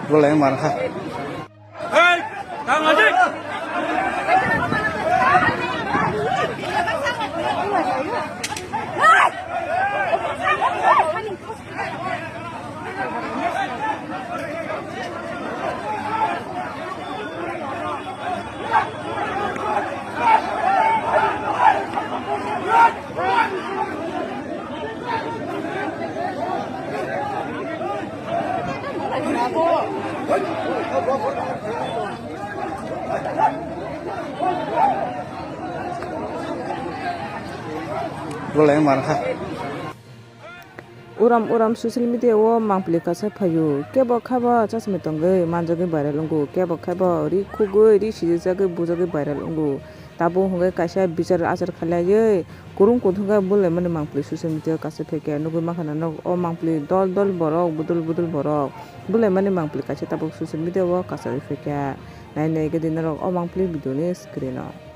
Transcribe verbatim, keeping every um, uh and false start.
Boleh yang mana? Hei, kang aji. Boleh yang mana? Uram uram social media o mangpili kaisa phaio, kebo khaibo chasmai tongwi manjagwi viral wngo, kebo khaibo ri khugwi, ri sijijagwi, bujagwi viral wngo. Tabuk hwnkhe kaisa bichar achar khailaiwi kwrwng kuthuk khe bulaimani mangpili social media o kaisa phaikha, nugwi mankha norok o mangpili dol dol borok, budul budul borok bulaimani mangpili kaisa tabuk social media o kasagwi phaikha. Nai nai khe di norok o mangpili video ni screen o.